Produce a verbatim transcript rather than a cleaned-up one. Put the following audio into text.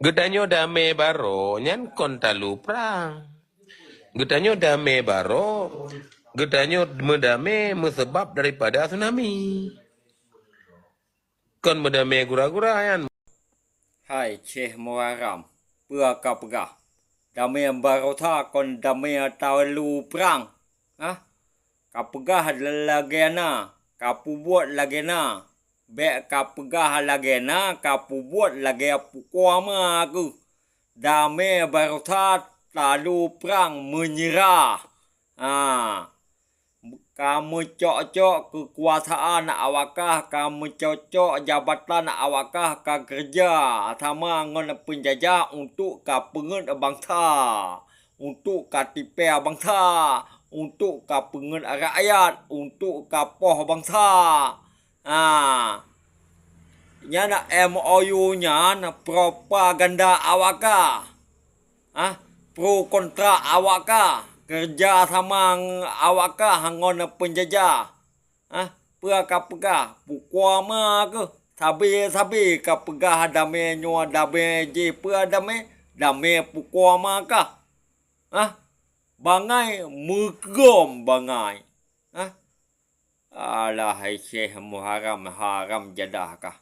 Geutanyoe damé baroe nyan kon talu prang. Geutanyoe damé baroe, geutanyoe meudamé meusabab daripada tsunami. Kon meudamé gura-gura nyan. Hai Syekh Muharram, peue ka peugah? Damé baroe that kon damé talu prang. Hah? Ka peugah lagée na, ka peubuet lagée na. Bék ka peugah lagée na, ka peubuet lagée pukua ma keuh. Damé baroe that talu prang meunyeurah. Ha. Ka meucok-cok keukuasaan awakah, ka meucok-cok jabatan awakah ka keureuja sama ngon peunjajah untuk ka peungeut bansa, untuk ka tipée bansa, untuk ka peungeut rakyat, untuk ka poh bansa. Ha. Nyan M O U nyan propaganda awakah. Ha? Pro kontra awakah, keureuja sama awakah ngon peunjajah. Ha? Peue ka peugah? Pukua ma keuh. Sabe-sabe ka peugah damé nyoe, damé jih, peue damé? Damé pukua ma kah. Ha? Bangai meukeugom bangai. Ha? Alah, hai Syekh Muharram, haram jadah kah?